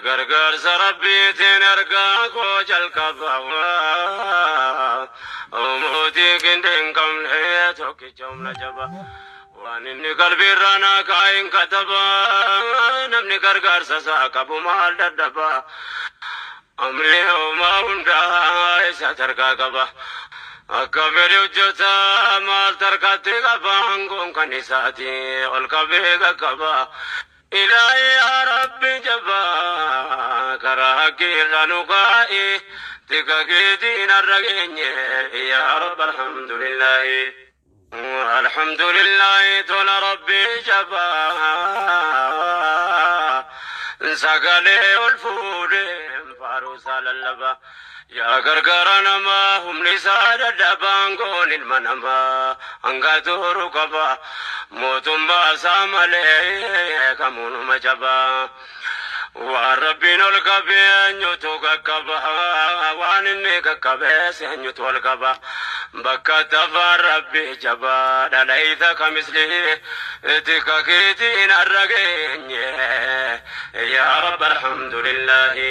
Gargaarsa rabbiitiin argaa koo jalqaba. Mootii gindi hin qabne tokkicha humna jaba. Waan inni qalbiirraa naa kaa'in kataba. Namni gargaarsa isaa qabu maal dadhaba. Amri homaa hundaa isa tarkaa qaba. Akka fedhe hojjeta maal tarkaatti qaba. Aangoon kan isaati ol qabee qaqqaba. Ilaahi yaa Rabbi jabaa karaa haqqii irra nu kaa'i. Tika keetiin har'a geenye yaa Rabbi alhamdulillahi. Alhamdulillahi tola Rabbi jabaa. Sagalee ol fuudhee faaruu isaa lallaba. Yaa gargaara namaa humni isaa dadhabaan goon ilma namaa hanga turu qaba. Mootummaa isaa malee kamuunuma jabaa. Waan rabbiin ol qabee eenyutu qaqqaba. Waan inni qaqqabees eenyutu ol qaba. Bakka tafaan rabbi jabaa dhalayta kamisli tika keetiin har'a geenye. Yaa Rabbi alhamdulillahi.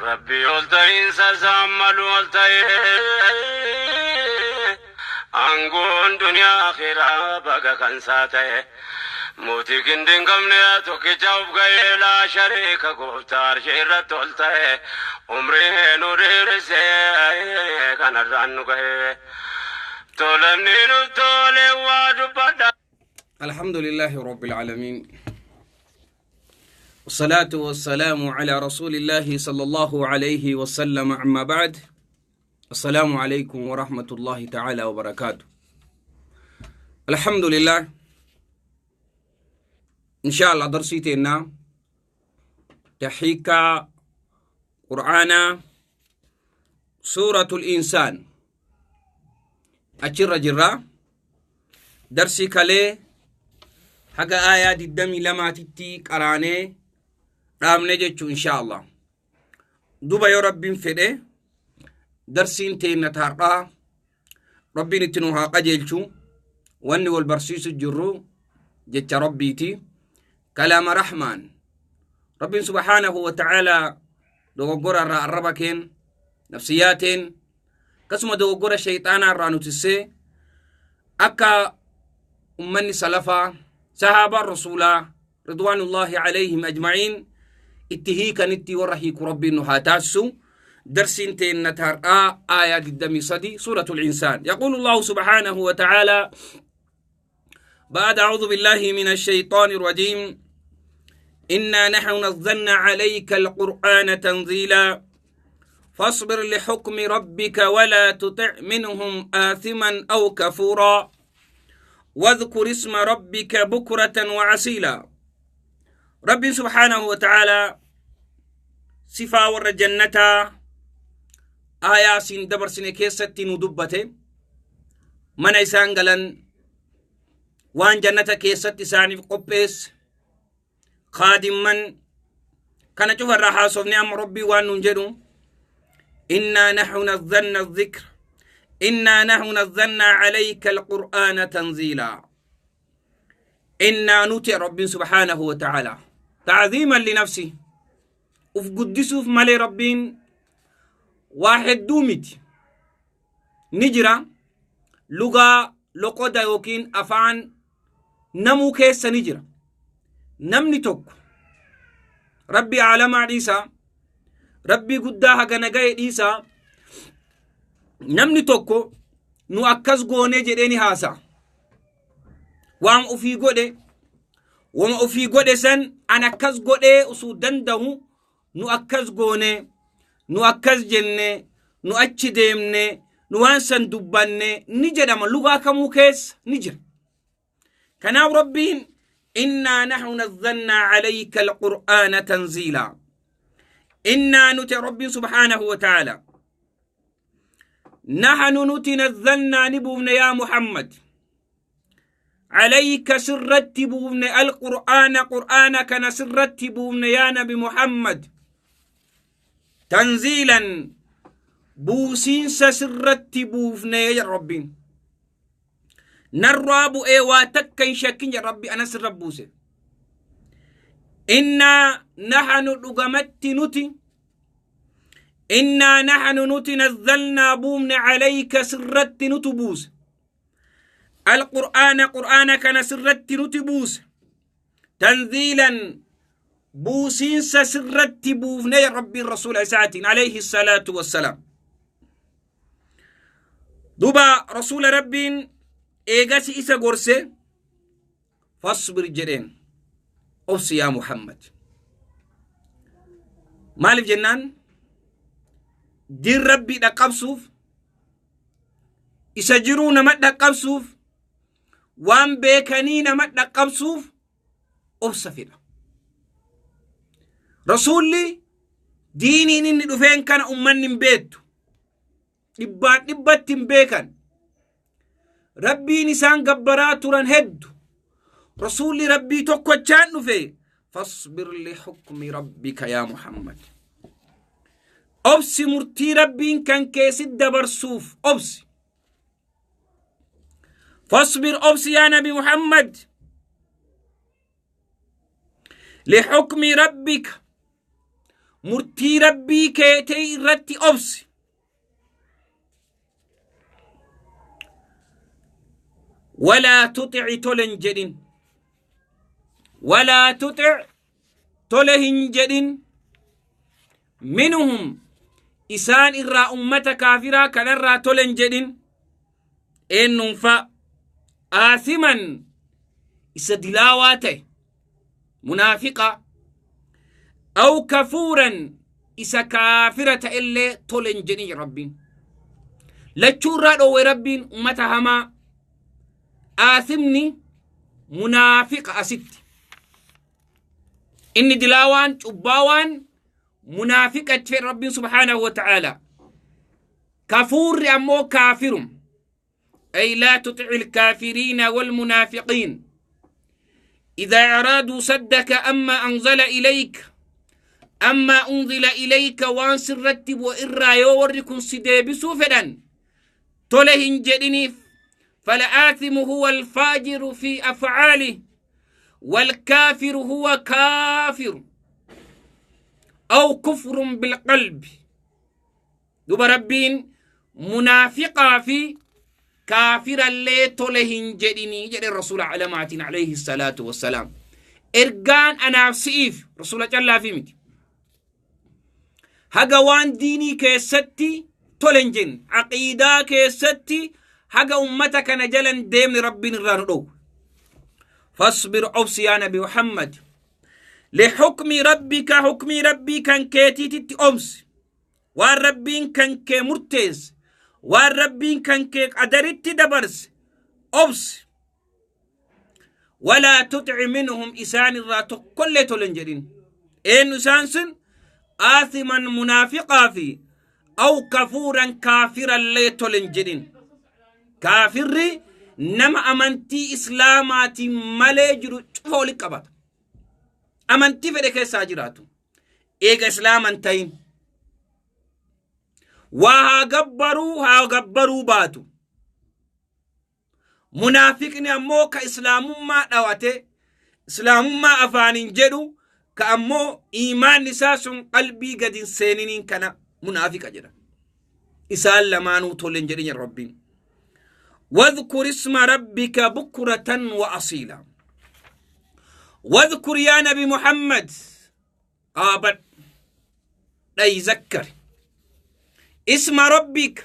Rabbi ol ta'iinsa isaan malu ol ta'ee. Aangoon duniyaa akhiraa baga kan isaa ta'e. Mootii gindi hin qabne tokkicha of ga'ee laa shariika gooftaa arshii irratti ol ta'e. Umrii nu dheerisee kanarraan nu ga'e. Tolanni nu tole waa dubbadha. الحمد لله رب العالمين، والصلاة والسلام على رسول الله صلى الله عليه وسلم. أما بعد، السلام عليكم ورحمة الله تعالى وبركاته. الحمد لله، إن شاء الله درسيتنا تحيكا قرآن سورة الإنسان أجر جرا درسي كالي haga aayaa 22titti qaraanee dhaabne jechuu insha Allah. Duba yoo rabbiin fedhe darsiin teenna taar'aa rabbiin itti nu haa qajeelchu. Wanni wal barsiisu jirru jecha rabbiiti, kalaama rahmaan. Rabbiin subhaanahu wa ta'aalaa dogoggora irraa arraba keen nafsiyaateen akkasuma dogoggora shayxaanaa irraa nu tissee, akka ummanni salafaa sahaabaan rasuulaa ridwaanullaahi alayhim ajma'iin itti hiikanitti warra hiiku rabbiin nu haa taasisu. Darsiin teenna taar'aa aayaa 23 suuratul insaan. Yaquulu allahu subhaanahu wa ta'aalaa بعد أعوذ بالله من الشيطان الرجيم: إنا نحن نزلنا عليك القرآن تنزيلا فاصبر لحكم ربك ولا تطع منهم آثما أو كفورا واذكر اسم ربك بكرة وعسيلا. رب سبحانه وتعالى صفا ور جنة آية سين دبر سين كيستي ندبته من إسان قلن waan jannata keessatti isaaniif qopheesse, kaadimman kana cufa irraa haasofne. Amma rabbii waan nun jedhu: innaa naxnu nazzalna dhikra, innaa naxnu nazzalnaa calayka alqur'aana tanziilaa. Innaa nuti, rabbiin subhaanahu wa ta'aalaa ta'ziiman linafsi uf guddisuuf malee rabbiin waa hedduu miti ni jira. Lugaa loqoda yookiin afaan namuu keessa ni jira. Namni tokko rabbi aalamaa dhiisaa, rabbii guddaa hagana ga'e dhiisaa, namni tokko nu akkas goonee jedhee ni haasa'a. Waan ofii godhe, wama ofii godhe san an akkas godhee usuu danda'u, nu akkas goone, nu akkas jenne, nu achi deemne, nu waan san dubbanne ni jedhama. Lugaa kamuu keessa ni jira. Kanaaf rabbiin innaa nahnu nazzalnaa calayka alqur'aana tanziilaa. Innaa nuti, rabbiin subhaanahu wa ta'aala, nahnu nuti, nazzalnaa ni buufne, yaa Muhammad, calayka sirratti buufne, alqur'aana qur'aana kana sirratti buufne yaa nabi Muhammad, tanziilan. Buusiinsa sirratti buufnee jedha Rabbiin. Narraa bu'ee waa takka hin shakkin jedha Rabbi ana sirra buuse. Innaa nahanu dhugamatti nuti innaa nahanu nuti nazzalnaa buufne calayka sirratti nutu buuse. Alqur'aana qur'aana kana sirratti nuti buuse. Tanziilan buusiinsa sirratti buufne Rabbiin rasuula isaatiin alayhi salaatu wassalaam. Duba rasuula Rabbiin eegasi isa gorse fasbir jedheen obsi yaa Muhammad. Maaliif jennaan diin Rabbii dhaqqabsuuf isa jiruu nama dhaqqabsuuf waan beekanii nama dhaqqabsuuf obsa fedha. Rasuulli diiniin inni dhufeen kana ummanni hin beektu. Dhibbaan dhibbatti hin beekan. Rabbiin isaan gabbaraa turan heddu. Rasuulli Rabbii tokkochaan dhufe fasbir li hukmi rabbika yaa Muhammad. Obsi murtii Rabbiin kan keessi dabarsuuf obsi. Fasbir obsi yaa Nabi Muhammad. Lixukmi rabbika murtii rabbii keetii irratti obsi. Walaa tuxici tole hin jedhin. Walaa tuxic tole hin jedhin. Minhum isaan irraa ummata kaafiraa kanarraa tole hin jedhin. Eenyuun fa'a? Aasiman isa dilaawaa ta'e munaafiqa aw kafuuran isa kaafira ta'ellee tole hin jedhin Rabbiin. Lachuu irraa dhoowwe Rabbiin ummata hamaa. Aasimni munaafiqa asitti. Inni dilaawaan cubbaawaan munaafiqa itti fedhe Rabbiin subhaanahu wa ta'aalaa. Kafuurri ammoo kaafirum. Ay laa tuxici alkaafiriina walmunaafiqiin. إذا أرادوا صدك أما أنزل إليك أما أنزل إليك وان سرتب وإرى يوركم سديبسو فدن تولهن جدنيف فالآثم هو الفاجر في أفعاله والكافر هو كافر أو كفر بالقلب duba Rabbiin munaafiqaa fi kaafirallee tole hin jedhinii jedhe rasuula alamaatiin alayhi salaatu wassalaam. Ergaan anaaf si'iif rasuula callaafi miti. Haga waan diinii keessatti tole hin jenne aqiidaa keessatti haga ummata kana jala hin deemne Rabbiin irraa nu dhowwe. Fasbir obsi yaa Nabi Muhammad. Lixukmi rabbika hukmii rabbii kan keetiititti obsi. Waan Rabbiin kan kee murteesse, waan Rabbiin kan kee qadaritti dabarse obsi. Walaa tuxci minhum isaan irraa tokkollee tole hin jedhin. Eenyu isaan sun? Aathiman munaafiqaa fi aw kafuuran kaafirallee tole hin jedhin. Kaafirri nama amantii islaamaatiin malee jiru cufa walitti qabata. Amantii fedhe keessaa jiraatu. Eega islaama hin ta'in. Waa haa gabbaruu haa gabbaruu baatu. Munaafiqni ammoo ka islaamummaa dhawate islaamummaa afaaniin jedhu ka ammoo iimaanni isaa sun qalbii gadi hin seeniniin kana munaafiqa jedha. Isaan lamaanuu tole hin jedhin Rabbiin. Wadhkur isma rabbika bukratan wa asiila. Wadhkur yaa Nabi Muhammad qaabadhu dhayi zakkari. Isma rabbika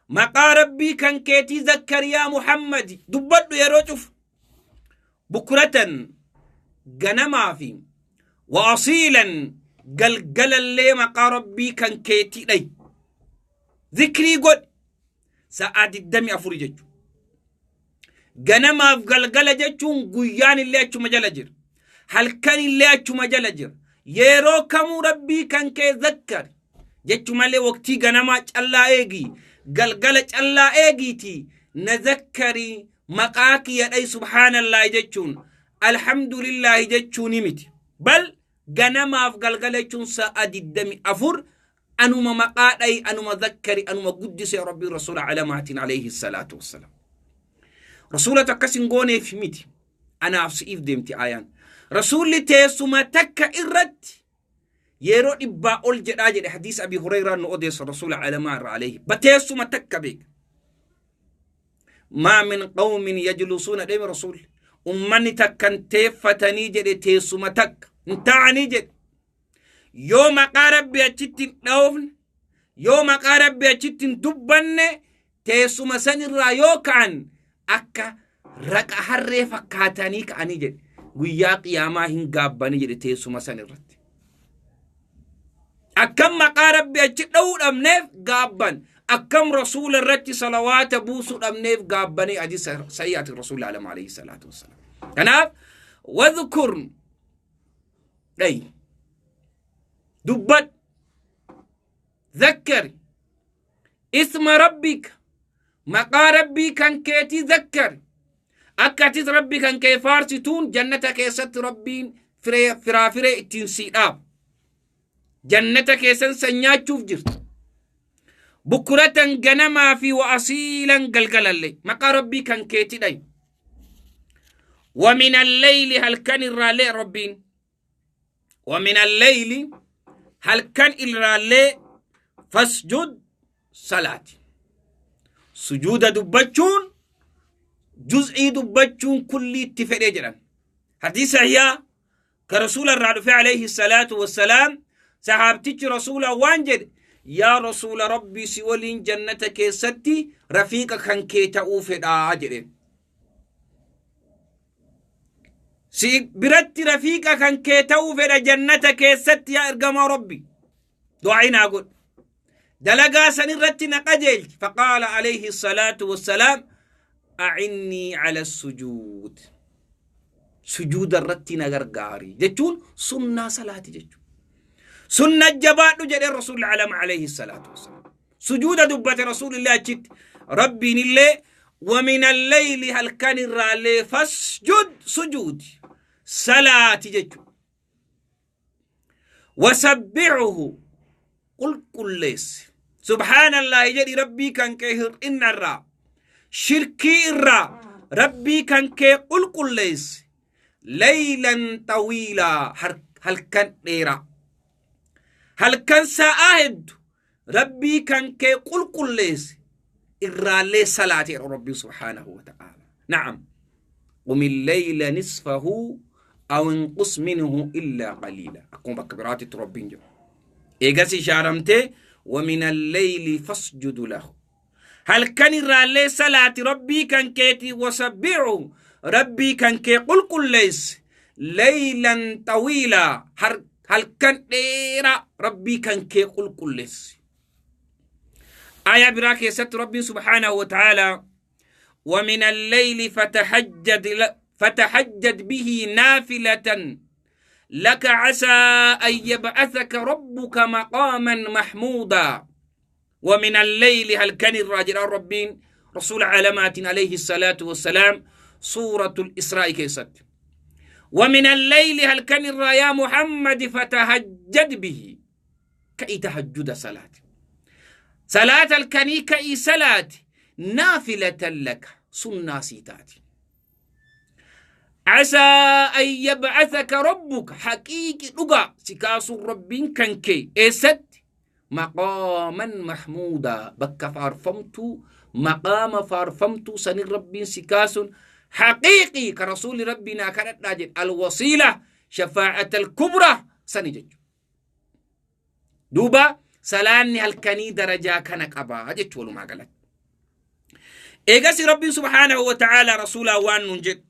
maqaa rabbii kan keetii zakkari yaa Muhammad dubbadhu yeroo cufu. Bukratan ganamaa fi wa asiilan galgalallee maqaa rabbii kan keetii dhayi. Zikrii godhi sa'aa 24 jechuudha. Ganamaaf galgala jechuun guyyaan illee achuma jala jira. Halkan illee achuma jala jira. Yeroo kamuu rabbii kan kee zakkari. Jechu malee waqtii ganamaa callaa eegi. Galgala callaa eegiiti. Na zakkari maqaa kiyya dhayi subhaanallaahi jechuun alhamdulillaahi jechuuni miti. Bal ganamaaf galgala jechuun sa'a 24. Anuma maqaa dhayi, anuma zakkari, anuma guddise Rabbiin rasuula alamaatiin alayhi salaatu wassalaam. Rasuulatu akkas hin gooneef miti. Anaaf si'iif deemti aayaan. Rasuulli teessuma takka irratti yeroo dhibbaa ol jedhaa jedhe hadiisa Abi Hureyraa nu odeessa rasuula alamaa irra alayhi. Bateessuma takka beeka. Maa min qawmin yajlusuuna deeme rasuulli. Ummanni takkan teeffatanii jedhe teessuma takka hin taa'anii jedhe. Yoo maqaa Rabbi achitti hin dhoofne, yoo maqaa Rabbi achitti hin dubbanne, teessuma san irraa yoo ka'an akka raqa harree fakkaatanii ka'anii jedhe. Guyyaa qiyaamaa hin gaabbanii jedhe teessuma san irratti. Akkam maqaa Rabbi achi dha'uu dhabneef gaabban. Akkam rasuula irratti salawaata buusuu dhabneef gaabbanii hadiisa sayyaati rasuula alama alayhi salaatu wassalaam. Kanaaf wadhkur dhayi dubbadhu zakkari isma rabbika maqaa rabbii kan keetii zakkari akka atis rabbii kan kee faarsituun jannata keessatti rabbiin firee firaa firee ittiin sii dhaabu jannata keessan san nyaachuuf jirtu bukkuratan ganamaa fi wa asiilan galgalallee maqaa rabbii kan keetii dhayi ومن الليل هل كان الرالي ربين ومن الليل هل كان الرالي فاسجد صلاة سجود دبتشون جزئي دبتشون كل اتفق جرا حديث هي كرسول الرعد عليه الصلاة والسلام sahaabtichi rasuula waan jedhe yaa rasuula rabbii si waliin jannata keessatti rafiiqa kan kee ta'uu fedhaa jedheen. Si biratti rafiiqa kan kee ta'uu fedha jannata keessatti yaa ergamaa rabbi. Du'aa naa godhi. Dalagaa san irratti na qajeelchi. Faqaala alayhi salaatu wassalaam a'innii ala sujuud. Sujuuda irratti na gargaari jechuun sunnaa salaati jechuudha. Sunna jabaadhu jedhee rasuulli alama alayhi salaatu wassalaam. Sujuuda dubbate rasuulillee achitti rabbiin illee ومن الليل halkan irraallee fasjud sujuudi salaati jechuudha. Wasabbicuhu qulqulleessi. Subhaanallaahi jedhi rabbii kan kee hir'inna irraa shirkii irraa rabbii kan kee qulqulleessi. Laylan xawiilaa halkan dheeraa. Halkan sa'aa heddu rabbii kan kee qulqulleessi irraallee salaati jedha rabbiin subhaanahu wa ta'aala. Na'am. Qumi leyla nisfahu aw inqus minhu illaa qaliila. Akkuma bakka biraatitti rabbiin jedhu. Eegas ishaaramtee ومن الليل فاسجد له. Halkan irraallee salaati rabbii kan keetii wasabbi'u rabbii kan kee qulqulleessi. Laylan xawiilaa halkan dheeraa rabbii kan kee qulqulleessi. Aayaa biraa keessatti rabbiin subhaanahu wa ta'aalaa ومن الليل فتهجد به نافلة لك عسى أن يبعثك ربك مقاما محمودا ومن الليل هل كان الراجل ربين رسول علامات عليه الصلاة والسلام سورة الإسراء كيست ومن الليل هل كان يا محمد فتهجد به كأي تهجد صلاة صلاة الكني كأي صلاة نافلة لك سنة سيتاتي عسى أن يبعثك ربك حقيقي لغا سكاس ربين كنكي إيست مقاما محمودا بك فارفمت مقام فارفمت سن ربين سكاس حقيقي كرسول ربنا كانت الوسيلة شفاعة الكبرى سنجج دوبا سلاني halkanii darajaa kana qabaa jechuu walumaa galatti. Eegasi Rabbiin subhaanahu wa ta'aalaa rasuulaa waan nun jedhu.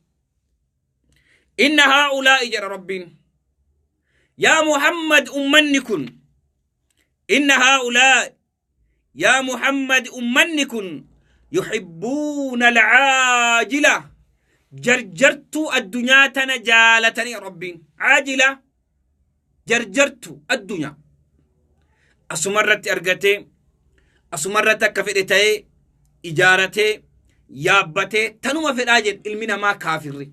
Inna haa'ulaa'i jedha Rabbiin. Yaa Muhammad ummanni kun. Inna haa'ulaa'i yaa Muhammad ummanni kun yuhibbuuna alcaajila jarjartuu addunyaa tana jaalatanii Rabbiin. Caajila jarjartuu addunyaa. Asumarratti argatee asumarratti akka fedhe ta'ee ijaaratee yaabbatee tanuma fedhaa jedhe ilmi namaa kaafirri.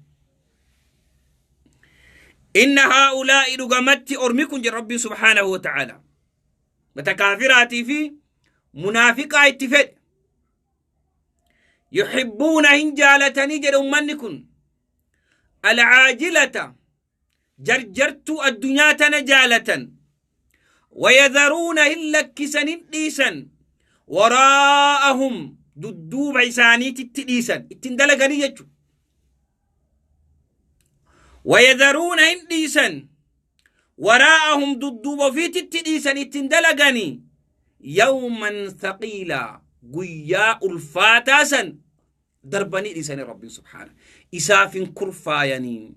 Inna haa'ulaa'i dhugamatti ormi kun jedha Rabbiin subhaanahu wa ta'aala. Mata kaafiraatii fi munaafiqaa itti fedhe. Yuhibbuuna hin jaalatanii jedhe ummanni kun. Alcaajilata jarjartuu addunyaa tana jaalatan. Wayadharuuna hin lakkisan hin dhiisan. Waraa'ahum dudduuba isaaniititti dhiisan. Ittiin dalaganii jechuudha. Wayadharuuna hin dhiisan. Waraa'ahum dudduuba ofiititti dhiisan ittiin dalaganii. Yawman thaqiilaa guyyaa ulfaataa san darbanii dhiisanii Rabbiin subhaana. Isaaf hin kurfaayanii.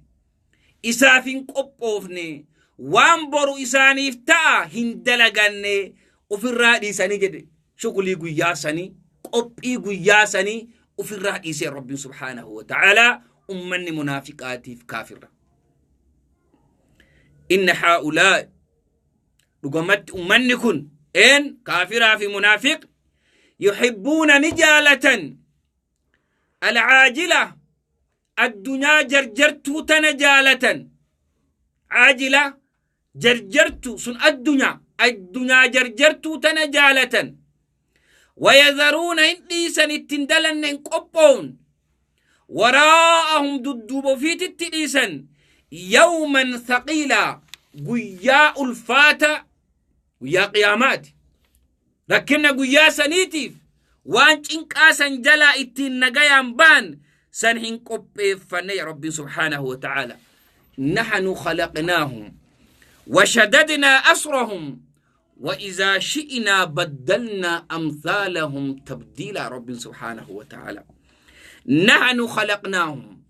Isaaf hin qophoofne. Waan boru isaaniif ta'a hin dalaganne ofirraa dhiisanii jedhe. Shughulii guyyaa sanii qophii guyyaa sanii ofirraa dhiisee Rabbiin subhaanahu wa ta'aalaa ummanni munaafiqaatiif kaafirra. Inna haa'ulaa dhugamatti ummanni kun een kaafiraa fi munaafiq yuhibbuuna ni jaalatan alcaajila addunyaa jarjartuu tana jaalatan caajila jarjartu sun addunyaa addunyaa jarjartuu tana jaalatan wayadharuuna hin dhiisan ittiin dalanne hin qophoon waraa'ahum dudduuba ofiititti dhiisan yawman thaqiilaa guyyaa ulfaata guyyaa qiyaamaati rakkina guyyaa saniitiif waan cinqaa san jalaa ittiin nagayaan bahan san hin qopheeffanne ya rabbiin subhaanahu wa ta'aala nahnu khalaqnaahum وشددنا أسرهم وإذا شئنا بدلنا أمثالهم تبديلا رب سبحانه وتعالى نحن خلقناهم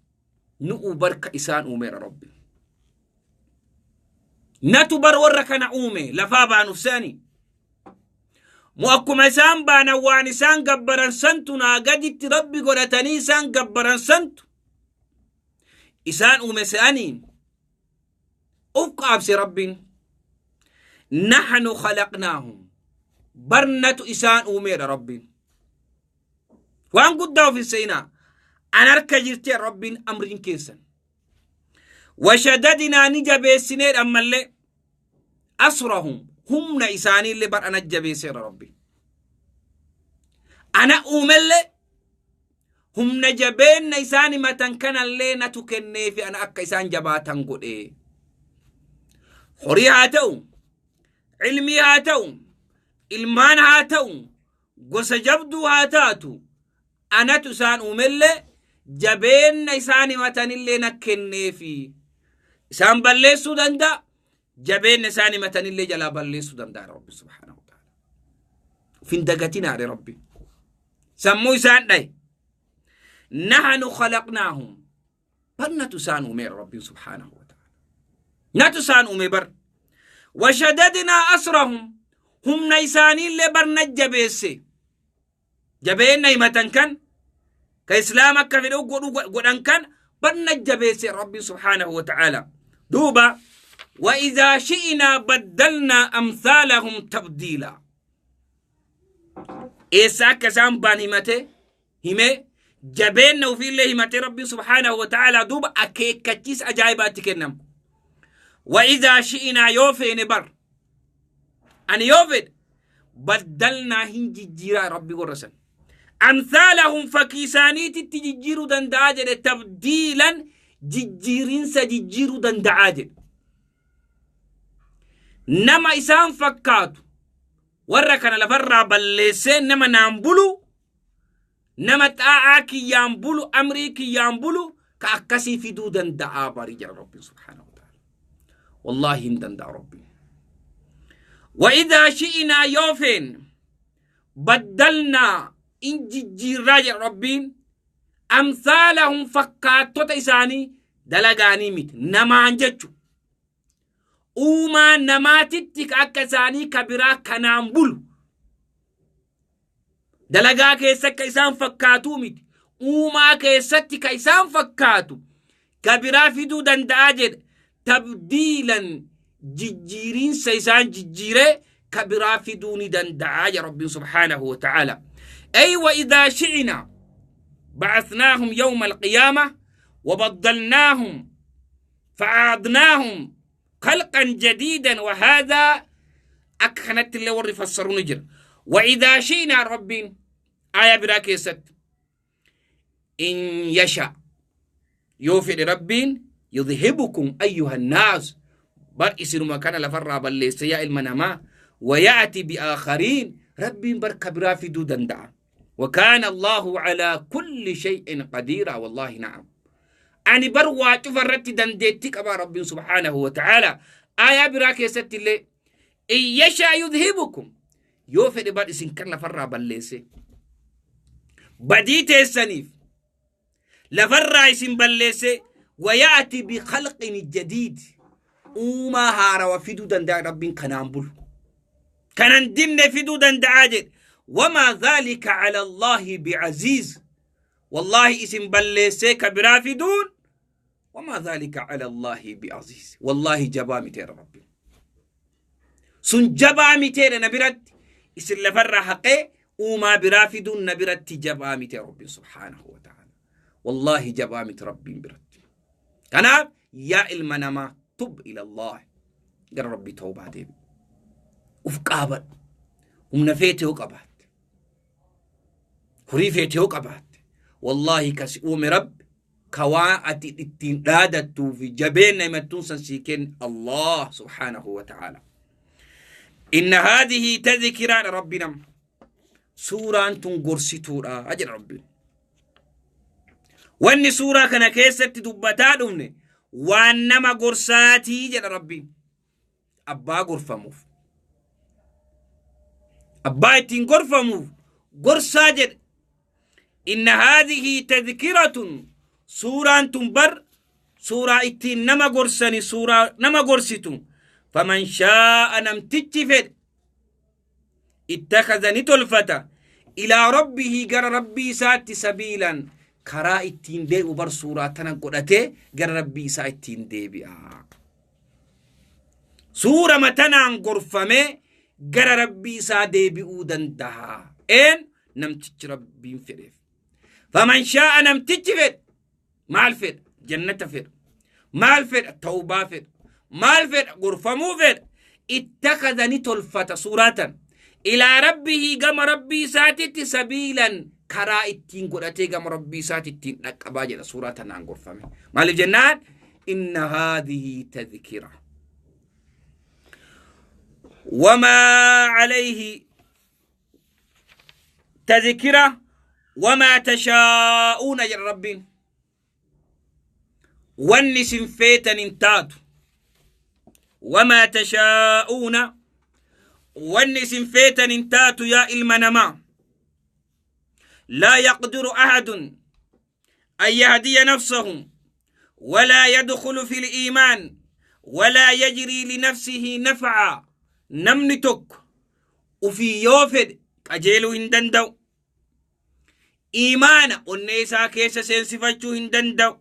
نؤ برك إسان أمير ربي natu bar warra kana uume lafaa baanuuf se'anii mu akkuma isaan baanan waan isaan gabbaran santu naa gaditti rabbi godhatanii isaan gabbaran santu isaan uume se'anii uf qaabse rabbiin nahnu khalaqnaahum barnatu isaan uumeedha rabbiin waan guddaa of hin se'inaa an harka jirtee rabbiin amriin keessan Washadadinaa ni jabeessineedha ammallee asrahum humna isaaniillee bar ana jabeesseera rabbi. Ana uumellee humna jabeenna isaan himatan kanallee natu kenneefi ana akka isaan jabaatan godhe. Horii haa ta'u, ilmii haa ta'u, ilmaan haa ta'u, gosa jabduu haa taatu, anatu isaan uumellee jabeenna isaan himatanillee na kenneefi isaan balleessuu danda'a jabeenna isaan himatanillee jalaa balleessuu danda'a rabbi subhaanahu wa ta'ala uf hin dagatinaadhe rabbi sammuu isaan dhaye nahanu khalaqnaahum bar natu isaan uumeera rabbiin subhaanahu wa ta'ala natu isaan uume bar washadadnaa asrahum humna isaaniillee bar na jabeesse jabeenna himatan kan ka islaama akka fedhe godhu godhan kan bar na jabeesse rabbiin subhaanahu wa ta'ala duuba وإذا شئنا بدلنا أمثالهم تبديلا eessa akka isaan baan himate himee jabeenna ofiillee himatee rabbiin subhaanahu wa ta'aalaa duuba akeekkachiisa ajaa'ibaatti kennama. Wa'idhaa shi'inaa yoo feene bar ani yoo fedhe baddalnaa hin jijjiiraa rabbi warra san. Amsaalahum fakkii isaaniititti jijjiiruu danda'aa jedhe tabdiilan jijjiirinsa jijjiiruu danda'aa jedhe. Nama isaan fakkaatu warra kana lafarraa balleessee nama naan bulu nama xaa'aa kiyyaan bulu amrii kiyyaan bulu ka akkasii fiduu danda'aa bari jedha rabbiin subhaanahu wa ta'ala wallaahi hin danda'a rabbiin wa'idaa shi'inaa yoo feen baddalnaa in jijjiirraa jedha rabbiin amsaalahum fakkaattota isaanii dalagaanii miti namaan jechu uumaa namaatitti ka akka isaanii ka biraa kanaan bulu dalagaa keessa akka isaan fakkaatuu miti uumaa keessatti ka isaan fakkaatu ka biraa fiduu danda'aa jedhe tabdiilan jijjiiriinsa isaan jijjiiree ka biraa fiduu ni danda'aa jedha rabbiin subhaanahu wa ta'aala ay wa idaa shi'inaa ba'asnaahum yawma alqiyaama وبدلناهم فعادناهم خلقا جديدا وهذا Akka kanatti illee warri fassaru ni jira. Wa idaa shi'naa Rabbiin aayaa biraa keessatti in yasha yoo fedhe Rabbiin yudhibukum ayyuha nnaas bar isinuma kana lafarraa balleesse yaa ilma namaa waya'ati bi'aakhariin Rabbiin bar ka biraa fiduu danda'a. وكان الله على كل شيء قديرا والله نعم ani bar waa cufa irratti dandeettii qabaa Rabbiin subhaanahu wa ta'aala. Aayaa biraa keessatti illee in yashaa yudhibukum yoo fedhe bar isin kan lafarraa balleesse badii teessaniif lafarraa isin balleesse wayaati bikhalqin jadiid uumaa haarawa fiduu danda'a Rabbiin kanaan bulu kanan dinne fiduu danda'aa jedhe wamaa dhaalika cala Allaahi bicaziiz. Wallaahi isin balleessee ka biraa fiduun wamaa dhaalika cala Allaahi biaziiz. Wallaahi jabaa miteera Rabbiin. Sun jabaa miteera na biratti isin lafarraa haqee uumaa biraa fiduun na biratti jabaa miteera Rabbiin subhaanahu wa ta'ala. Wallaahi jabaa miti Rabbiin biratti. Kanaaf yaa ilma namaa tub ila Allah gara Rabbii tawbaa deebi. Uf qaabadhu. Humna feete yoo qabaatte. Horii feete yoo qabaatte. Wallaahi ka si uume Rabbi ka waa ati ittiin dhaadattuu fi jabeenna himattuun san sii kenne Allah subhaanahu wa ta'ala. Inna haadhihi tadhkiraadha Rabbi nama. Suuraan tun gorsituudha jedha Rabbiin. Wanni suuraa kana keessatti dubbataa dhufne waan nama gorsaatii jedha Rabbiin. Abbaa gorfamuuf. Abbaa ittiin gorfamuuf gorsaa jedhe. Inna haadhihi tadhkiratun suuraan tun bar suuraa ittiin nama gorsani suuraa nama gorsitu. Faman shaa'a namtichi fedhe ittakaza ni tolfata ilaa rabbihii gara Rabbii isaatti sabiilan karaa ittiin deebi'u bar suuraa tana godhatee gara Rabbii isaa ittiin deebi'a. Suurama tanaan gorfamee gara Rabbii isaa deebi'uu danda'a. Een namtichi Rabbiin fedheef. Faman shaa'a namtichi fedhe maal fedha? Jannata fedha. Maal fedha? Tawbaa fedha. Maal fedha? Gorfamuu fedha. Ittakaza ni tolfata suuraa tan. Ilaa rabbihii gama Rabbii isaatitti sabiilan karaa ittiin godhatee gama Rabbii isaatti ittiin dhaqqabaa jedha suuraa tanaan gorfame. Maaliif jennaan? Inna haadhihi tadhkira. Wamaa alayhi tadhkira wamaa tashaa'uuna jedha Rabbiin. Wanni isin feetan hin taatu. Wamaa tashaa'uuna wanni isin feetan hin taatu yaa ilma namaa. Laa yaqdiru ahadun an yahdiya nafsahu walaa yadkhulu fi liimaan walaa yajrii linafsihi nafca. Namni tokko ufii yoo fedhe qajeeluu hin danda'u. Iimaana onnee isaa keessa seensifachuu hin danda'u.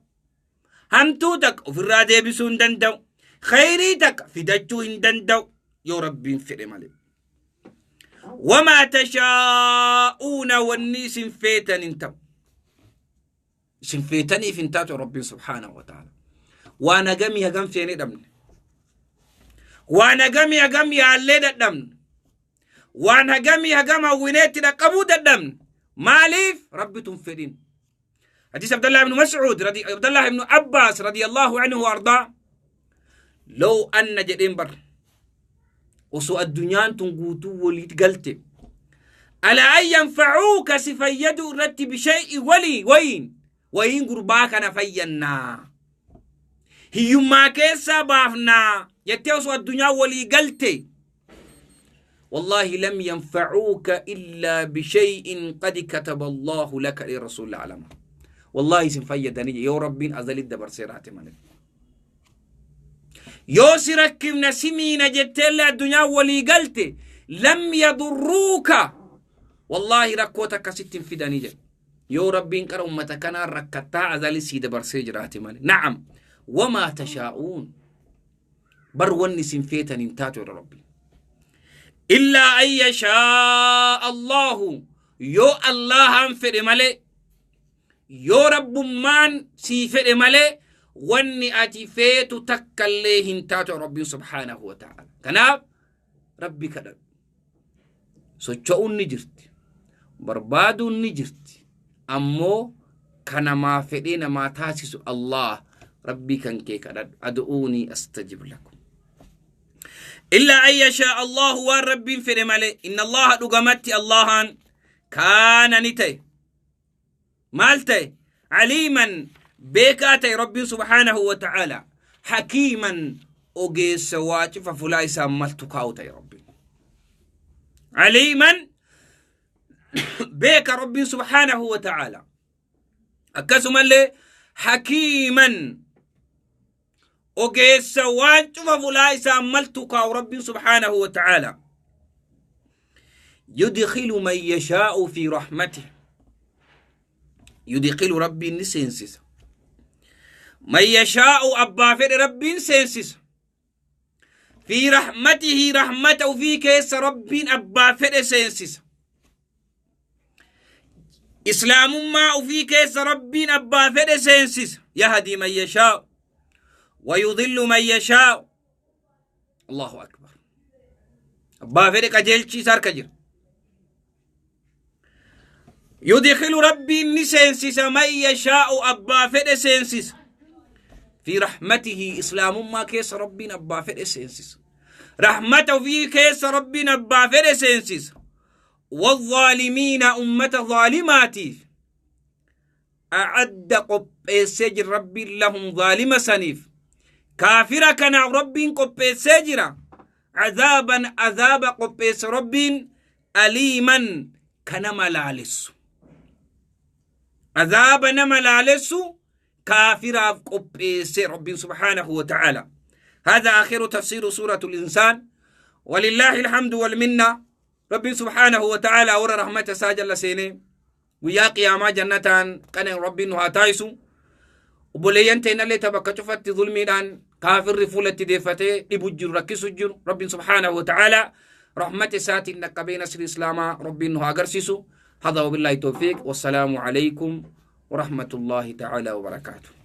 Hamtuu takka ofirraa deebisuu hin danda'u. Khayrii takka fidachuu hin danda'u yoo Rabbiin fedhe malee. Wamaa tashaa'uuna wanni isin feetan hin ta'u. Isin feetaniif hin taatu Rabbiin subhaanahu wa ta'ala. Waan hagamii hagam feenee dhabne. Waan hagamii hagam yaallee dadhabne. Waan hagamii hagam hawwineetti dhaqqabuu dadhabne. Maaliif Rabbitu hin fedhin. Hadiis Abdallah ibn Mas'ud, Abdallah ibn Abbas radiyallahu anhu ardaa. Law anna jedheen bar. Osoo addunyaan tun guutuu waliit galte. Ala an yanfa'uuka si fayyaduu irratti bishay'i walii wayiin wayiin gurbaa kana fayyannaa. Hiyyummaa keessaa baafnaa jettee osoo addunyaa walii galte. Wallaahi lam yanfa'uuka illaa bishay'in qad kataba Allahu laka jedhe Rasuulli alama. Wallaahi isin fayyadanii yoo Rabbiin azalitti dabarsee raate malee. Yoo si rakkifna si miina jetteellee addunyaa walii galte lam yadurruuka wallaahi rakkoo takka sitti hin fidanii jedhe. Yoo Rabbiin qara ummata kanaa rakkattaa azali sii dabarsee jiraate malee. Na'am wamaa tashaa'uun bar wanni isin feetan hin taatu jedha Rabbiin. Illaa an yashaa Allahu yoo Allahaan fedhe malee yoo Rabbummaan sii fedhe malee wanni ati feetu takkallee hin taatu Rabbiin subhaanahu wa ta'ala. Kanaaf Rabbi kadhadhu. Socho'uun ni jirti. Barbaaduun ni jirti. Ammoo ka namaa fedhee namaa taasisu Allah. Rabbii kan kee kadhadhu. Adu'uunii astajib lakum. Illaa an yashaa Allahu waan Rabbiin fedhe malee. Inna Allaha dhugamatti Allahaan kaana ni ta'e. Maal ta'e? Aliiman beekaa ta'e Rabbiin subhaanahu wa ta'aala. Hakiiman ogeessa waa cufa fulaa isaan maltu kaa'u ta'e Rabbiin. Aliiman beeka Rabbiin subhaanahu wa ta'aala. Akkasumallee hakiiman ogeessa waan cufa fulaa isaan maltu kaa'u Rabbiin subhaanahu wa ta'aala. Yudkilu man yashaa'u fi rahmatih. Yudkilu Rabbiin ni seensisa. Man yashaa'u abbaa fedhe Rabbiin seensisa. Fi rahmatihi rahmata ufii keessa Rabbiin abbaa fedhe seensisa. Islaamummaa ufii keessa Rabbiin abbaa fedhe seensisa. Yahdii man yashaa'u wa yudillu man yashaa'u. Allahu akbar. Abbaa fedhe qajeelchi isa harka jira. Yudkilu Rabbiin ni seensisa man yashaa'u abbaa fedhe seensisa. Fi rahmatihi islaamummaa keessa Rabbiin abbaa fedhe seensisa. Rahmata ofii keessa Rabbiin abbaa fedhe seensisa. Wazaalimiina ummata zaalimaatiif a'adda qopheessee jira Rabbiin lahum zaalima saniif. Kaafira kanaaf Rabbiin qopheessee jira. Azaaban azaaba qopheesse Rabbiin aliiman ka nama laalessu. Azaaba nama laalessu kaafiraaf qopheesse Rabbiin subhaanahu wa ta'aala. هذا آخر تفسير سورة الإنسان ولله الحمد والمنة ربي سبحانه وتعالى ور رحمة ساجل سيني guyyaa qiyaamaa jannataan qanen Rabbiin nu haa taasisu. Obboleeyyan teenallee ta bakka cufatti zulmiidhaan kaafirri fuula itti deeffatee dhibu jiru rakkisu jiru Rabbiin subhaanahu wa ta'ala rahmata isaatiin dhaqqabee nasri islaamaa Rabbiin nu haa agarsiisu. Hadha wabillahi tawfiiq wassalaamu alaykum wa rahmatullahi ta'ala wa barakaatuh.